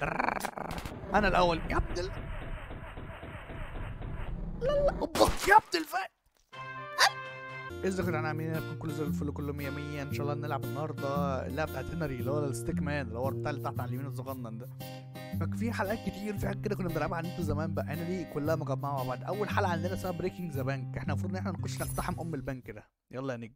انا الاول يا ابن لا لا اوبا يا ابن الفقر. ازيكم يا جدعان، عاملين ايه؟ كله زي الفل، كله 100 100. ان شاء الله نلعب النهارده اللعبة بتاعت هنري اللي هو ال stick man، اللي هو بتاع اللي تحت على اليمين الصغنن ده. ففي حلقات كتير، في حاجات كده كنا بنلعبها على النت زمان بقى، انا دي كلها مجمعة مع بعض. اول حلقة عندنا اسمها breaking the bank، احنا المفروض ان احنا نخش نقتحم ام البنك ده. يلا يا نجم.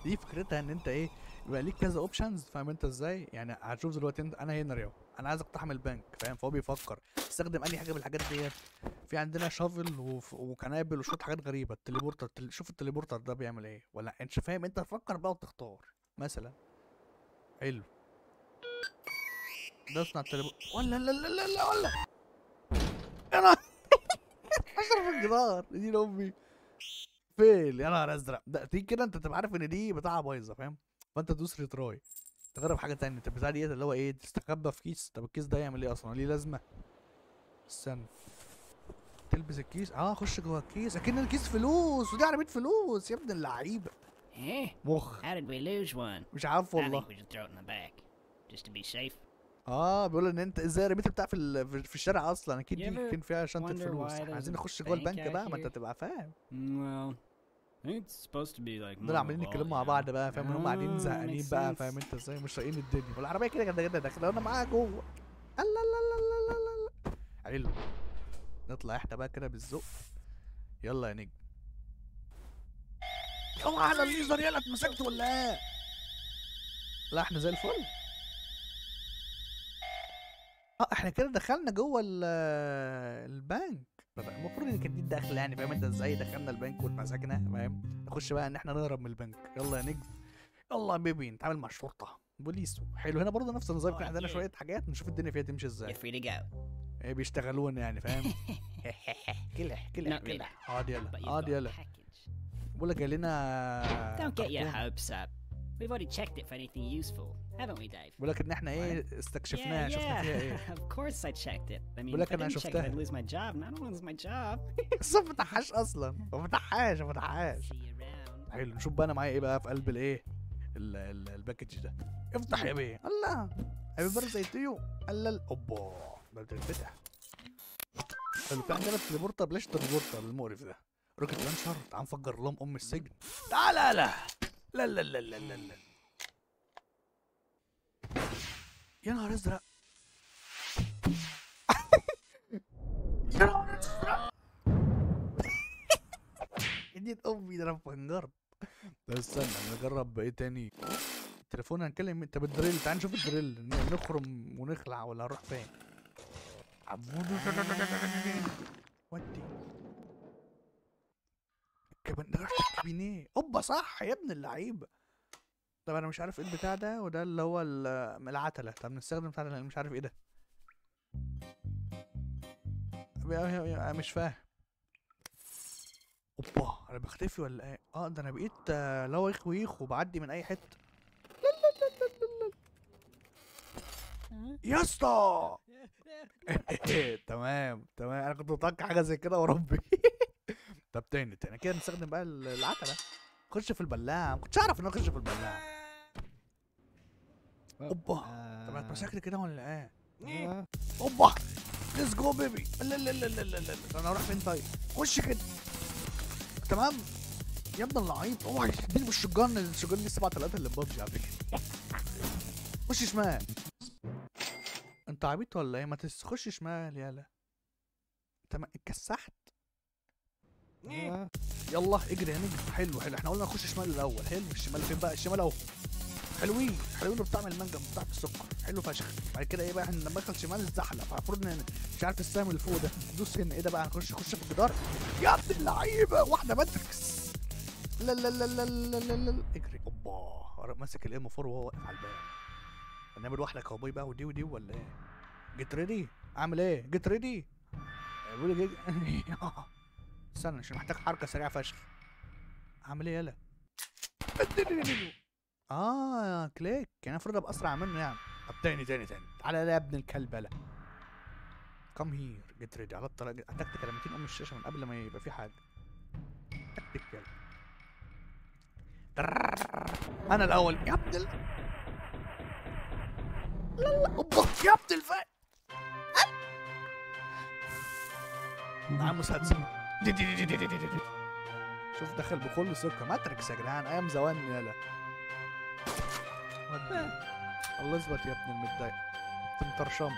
دي فكرتها ان انت ايه، يبقى ليك كذا options، فاهم انت ازاي؟ يعني هتشوف دلوقتي انت، انا هنري اهو، انا عايز اقتحم البنك، فاهم؟ فهو بيفكر استخدم اي حاجة من الحاجات ديت. في عندنا shovel وكنابل وشوية حاجات غريبة. ال teleporter، شوف ال teleporter ده بيعمل ايه، ولا انت فاهم؟ انت تفكر بقى وتختار مثلا. حلو ده، اصنع ال teleport. ولا لا لا لا لا ولا انا حشر في الجدار، دي امي fail. يا نهار ازرق، ده تيجي كده انت تبقى عارف ان دي بتاعه بايظة، فاهم؟ فانت تدوس retry، تجرب حاجة تانية. طب بتاع ديت اللي هو ايه، تستخبى في كيس. طب الكيس ده يعمل ايه اصلا؟ ليه لازمه؟ استنى، تلبس الكيس. خش جوه الكيس، اكن الكيس فلوس، ودي عربية فلوس يا ابن اللعيبة. مخ مش عارف والله. بيقول ان انت ازاي رميت بتاع في الشارع اصلا، اكيد دي كان فيها شنطه فلوس. احنا عايزين نخش جوه البنك بقى، ما انت تبقى فاهم. دول عمالين يتكلموا مع بعض بقى، فاهم؟ هم قاعدين زهقانين بقى، فاهم انت ازاي؟ مش طايقين الدنيا، والعربية كده كده كده داخله وانا معاها جوه. لا لا لا لا لا لا. حلو، نطلع احنا بقى كده بالذوق. يلا يا نجم. اوعى على الليزر، يلا اتمسكت ولا ايه؟ لا احنا زي الفل. احنا كده دخلنا جوه البنك. المفروض ان كانت دي الدخلة يعني، فاهم انت ازاي؟ دخلنا البنك واتمسكنا، فاهم؟ نخش بقى ان احنا نهرب من البنك. يلا يا نجم، يلا يا baby، نتعامل مع الشرطة بوليس. حلو، هنا برضه نفس النظام، كان عندنا شوية حاجات نشوف الدنيا فيها تمشي ازاي. ايه بيشتغلونا يعني، فاهم؟ كلح كلح كلح. اقعد يلا، اقعد يلا. بقول لك جاي لنا. We've already checked it for anything useful, haven't we, Dave? بقول لك ان احنا ايه استكشفناها، شفنا فيها ايه. Of course I checked it. I mean, بقول لك انا شفتها. I'd lose my job, and I don't want to lose my job. بس ما فتحهاش اصلا، ما فتحهاش ما فتحهاش. حلو، نشوف بقى انا معايا ايه بقى في قلب الايه ال package ده. افتح يا بيه. الله، happy birthday to you. الله، اوبا، ده بتتفتح. حلو، في عندنا ال teleporter، بلاش ال teleporter المقرف ده. rocket launcher، تعال نفجر لهم ام السجن. تعال. لا لا لا لا لا لا لا. يا نهار ازرق، يا نهار ازرق، اديت امي ده انا فنجرت. طب استنى نجرب ايه تاني. التليفون هنكلم. طب ال drill، تعال نشوف ال drill، نخرم ونخلع ولا هنروح فين؟ ودي الكابينيه. اوبا صح يا ابن اللعيبة. طب انا مش عارف ايه البتاع ده، وده اللي هو العتله. طب نستخدم بتاع ده، مش عارف ايه ده، مش فاهم. اوبا انا بختفي ولا ايه؟ ده انا بقيت لو يخ ويخ وبعدي من اي حتة. لا لا لا لا لا يا اسطى. تمام تمام، انا كنت متوقع حاجة زي كده وربي. طب تاني تاني كده نستخدم بقى العتله. خش في البلاعة، ما كنتش اعرف ان انا اخش في البلاعة. اوبا، طب اتمسكت كده ولا ايه؟ اوبا let's go baby. لا لا لا لا لا لا، انا هروح فين طيب؟ خش كده. تمام يا ابن اللعيب. اوعى اديني بال shotgun، ال shotgun دي 7-3 اللي ببجي على فكرة. خش شمال. انت عبيط ولا ايه؟ ما تخش شمال يالا. تمام اتكسحت. يلا اجري يا نجم. حلو حلو، احنا قلنا نخش شمال الاول. حلو، الشمال فين بقى؟ الشمال اهو. حلوين حلوين، بطعم المانجا بطعم السكر، حلو فشخ. بعد كده ايه بقى؟ احنا لما ندخل شمال الزحلق، فالمفروض ان مش عارف السهم اللي فوق ده دوس هنا. ايه ده بقى؟ هنخش خش في الجدار يا ابن اللعيبة. واحدة matrix. لا لا لا لا لا لا لا، اجري. اوبا، ماسك ال M 4 وهو واقف على الباب. هنعمل واحدة كاوبوي بقى ودي ودي ولا ايه؟ get ready. اعمل ايه؟ get ready. بيقول لي استنى عشان محتاج حركة سريعة فشخ. اعمل ايه يالا؟ click. يعني المفروض ابقى اسرع منه يعني. طب تاني تاني تاني، تعالى يا ابن الكلب يالا. come here get ready. على الطلاق اتكتك على 200 ام الشاشة من قبل ما يبقى في حاجة. تكتك يلا. انا الاول يا ابن لا لا اوبا يا ابن الفاق. معاه مسدس. دي دي دي دي دي دي دي. شوف دخل بكل ثقة. Matrix يا جدعان، ايام زمان. يالا الله اثبت يا ابن المتضايق، انت مطرشم.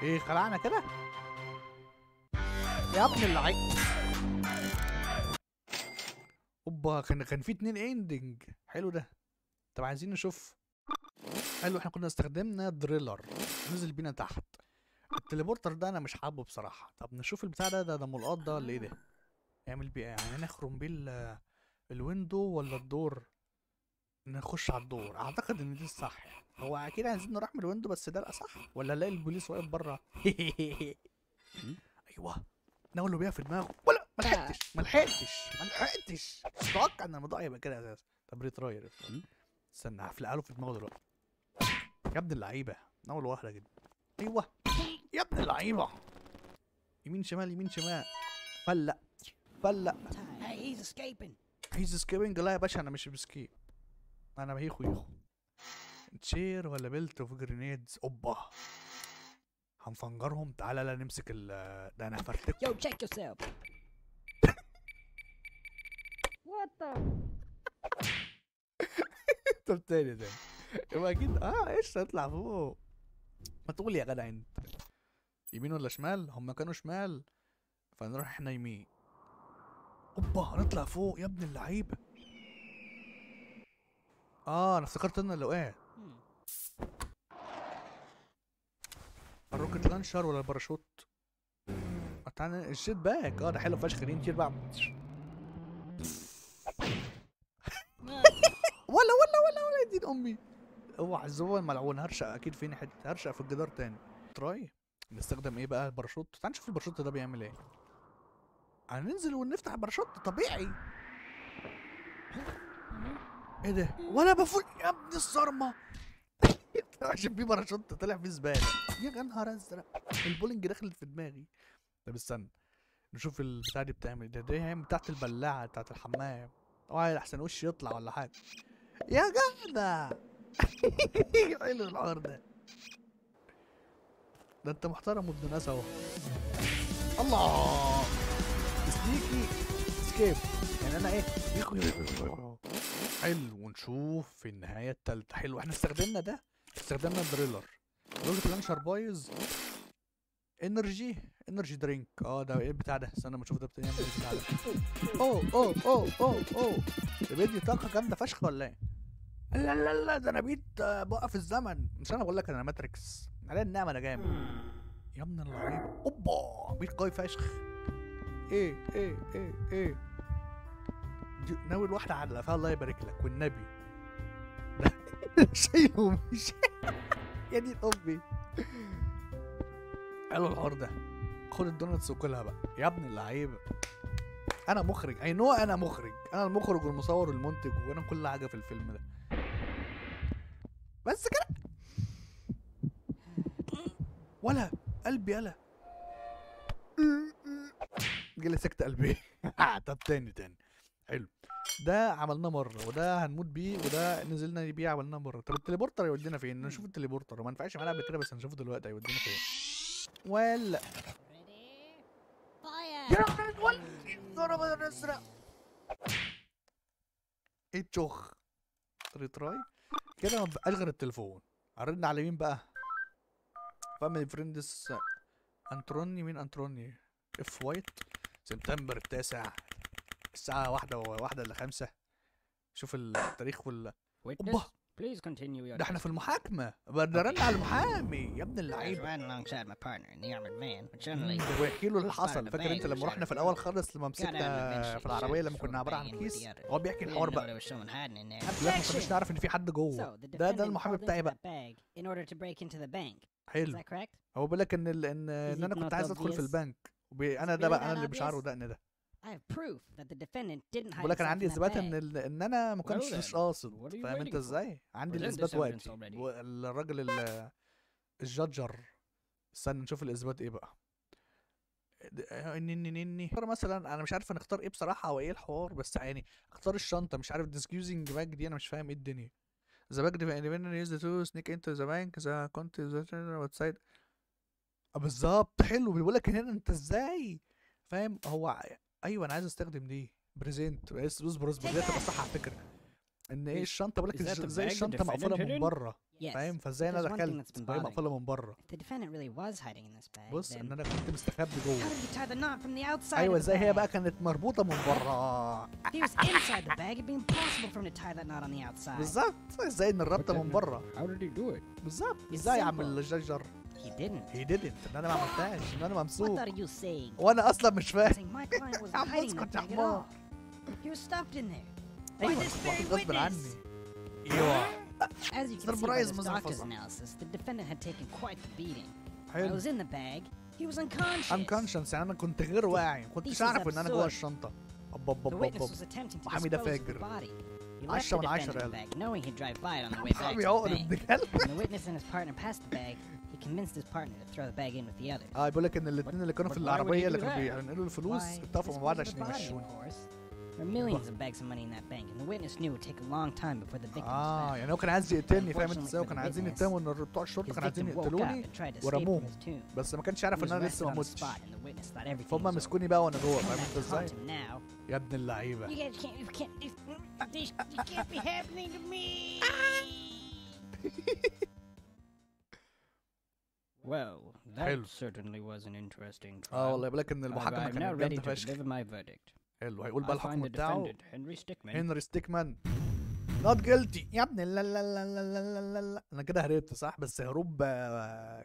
ايه خلعنا كده يا ابن اللعيب. اوبا كان في 2 ending. حلو ده. طب عايزين نشوف. حلو، احنا كنا استخدمنا driller نزل بينا تحت. ال teleporter ده انا مش حابة بصراحة. طب نشوف البتاع ده، ده ملقاط ده ولا ايه ده؟ نعمل بيه ايه؟ يعني نخرم بيه ال window ولا ال door؟ نخش على ال door، اعتقد ان دي الصح يعني. هو اكيد عايزين نروح من ال window، بس ده الاصح ولا الاقي البوليس واقف بره؟ ايوه ناوله بيها في دماغه. ولا ما لحقتش ما لحقتش ما لحقتش. مش متوقع ان الموضوع يبقى كده اساسا. طب retry retry. استنى هفلقها له في دماغه دلوقتي. يا ابن اللعيبة، ناول واحدة كده. ايوه يا ابن اللعيبة، يمين شمال يمين شمال. فلق فلق. He's escaping. He's escaping. لا يا باشا انا مش ب escape، انا بهيخو يخو. chair ولا belt of grenades؟ اوبا هنفنجرهم. تعالى لا نمسك ال ده، انا هفرتكه. Yo, check yourself. What the؟ طب تاني تاني يبقى اكيد. ايش هطلع فوق؟ ما تقول يا جدع انت. يمين ولا شمال؟ هما كانوا شمال فنروح احنا يمين. اوبا هنطلع فوق يا ابن اللعيبة. انا افتكرت ان اللي وقعت. ال rocket launcher ولا الباراشوت؟ تعالى ال jet pack. ده حلو فشخ. دي نطير بقى. ولا ولا ولا ولا دين امي. اوعى الزبون الملعون، هرشق اكيد فين حتة، هرشق في الجدار تاني. try نستخدم ايه بقى؟ الباراشوت. تعال نشوف الباراشوت ده بيعمل ايه. هننزل ونفتح الباراشوت طبيعي. ايه ده؟ ولا بفوت يا ابن الصرمه. عشان في باراشوت طلع فيه زبالة. يا نهار ازرق، البولينج دخلت في دماغي. طب استنى نشوف البتاع دي بتعمل ده. دي هي بتاعت البلاعة بتاعت الحمام. اوعى احسن وشي يطلع ولا حاجة يا جدع. حلو الحوار ده، ده انت محترم وابن ناس اهو. الله sneaky escape. يعني انا ايه؟ حلو. ونشوف في النهاية الثالثة. حلو، احنا استخدمنا ده، استخدمنا ال driller. rocket launcher بايظ. energy energy drink. ده ايه البتاع ده؟ استنى ما اشوف ده بتعمل ايه البتاع ده. اوه اوه اوه اوه اوه ده بيدي طاقة جامدة فشخ ولا ايه؟ لا لا لا ده انا بقيت بوقف الزمن. مش انا بقول لك انا Matrix، عليا النعمة انا جامد يا ابن اللعيبة. اوبا بقيت قوي فشخ. ايه ايه ايه ايه ناوي الواحدة على قفاها. الله يبارك لك والنبي. شايله مش يا دين امي. حلو الحوار ده. خد ال donuts وكلها بقى يا ابن اللعيبة. انا مخرج، I know انا مخرج، انا المخرج والمصور والمنتج وانا كل حاجة في الفيلم ده. بس كده ولا قلبي يلا جالي سكتة قلبي. طب تاني تاني. حلو ده عملناه مرة، وده هنموت بيه، وده نزلنا بيه عملناه مرة. طب ال teleporter هيودينا فين؟ نشوف ال teleporter. وما نفعش معانا قبل كده بس هنشوفه دلوقتي هيودينا فين. ولا يا ولا ضرب الازرق. ايه تشخ retry كده. ما بقاش غير التليفون. عرضنا على مين بقى؟ family friends انتروني. مين انتروني؟ اف وايت. سبتمبر 9 الساعة 1:55. شوف التاريخ وال اوبا. ده احنا في المحاكمة، ده رن على المحامي يا ابن اللعيبة. ده بيحكي له اللي حصل. فاكر انت لما رحنا في الأول خالص لما مسكنا في العربية لما كنا عبارة عن كيس؟ هو بيحكي الحوار بقى. لا ما كناش نعرف إن في حد جوه. ده المحامي بتاعي بقى. حلو. هو بيقول لك إن إن أنا كنت عايز أدخل في البنك. انا ده بقى انا اللي بشعره دقن ده. بقول لك انا عندي اثبات ان انا ما كنتش قاصد. فاهم انت ازاي؟ عندي الاثبات وقتي. الراجل ال judge. استنى نشوف الاثبات ايه بقى. اني مثلا انا مش عارف نختار ايه بصراحة او ايه الحوار، بس يعني اختار الشنطة. مش عارف disguising bag دي انا مش فاهم ايه الدنيا. The bag defendant used to sneak into the bank the content outside. بالظبط حلو. بيقول لك هنا انت ازاي فاهم هو. ايوه انا عايز استخدم دي present. بس اصبر اصبر، دي هتبقى صح على فكرة. ان ايه الشنطة، بقول لك ازاي الشنطة مقفولة من بره فاهم، فازاي انا دخلت وهي مقفولة من بره. بص ان انا كنت مستخبي جوه. ايوه ازاي هي بقى كانت مربوطة من بره. بالظبط ازاي ان الرابطة من بره. بالظبط ازاي يا عم الججر. He didn't. ان انا ما عملتهاش، ان انا ممسوك وانا اصلا مش فاهم. يا عم اسكت يا حمار. ايوه غصب عني. ايوه surprise motherfucker. حلو. unconscious يعني انا كنت غير واعي، ما كنتش اعرف ان انا جوه الشنطة. اب اب اب اب محامي ده فاجر. 10 من 10 يلا. محامي عقر ابن كلب. بيقول لك ان الاثنين اللي كانوا في العربية اللي كانوا بينقلوا الفلوس اتفقوا مع بعض عشان يمشوني. يعني هو كان عايز يقتلني فاهم انت ازاي، وكان عايزين يتهموا ان بتوع الشرطة كانوا عايزين يقتلوني ورموهم، بس ما كانش يعرف ان انا لسه ما متش، فهم مسكوني بقى وانا جوه فاهم انت ازاي. يا ابن اللعيبة. Well, that certainly was an interesting trial. والله بيقول لك ان المحاكمة كانت جامدة فشخ. حلو هيقول بقى الحكم بتاعه. هنري ستيكمان not guilty. يا ابني لا لا لا لا لا لا، انا كده هربت صح، بس هروب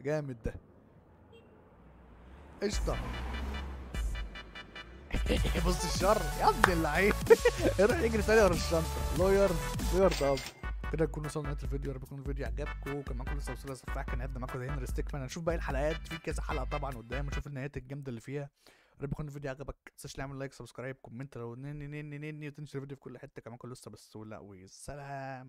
جامد ده. قشطه. بص الشر يا ابن اللعيب. روح يجري تاني ورا الشنطة. lawyer lawyer up. كده نكون وصلنا لنهاية الفيديو، يا رب يكون الفيديو عجبكم. كان معاكم لسه وصلنا سفاح، كان هيبدا معاكم هنري ستيكمان. هنشوف باقي الحلقات، في كذا حلقة طبعا قدام، نشوف النهايات الجامدة اللي فيها. يا رب يكون الفيديو عجبك، ما تنساش تعمل like subscribe comment لو نني نني نني، وتنشر الفيديو في كل حتة. كان معاكم لسه بس ولا والسلام.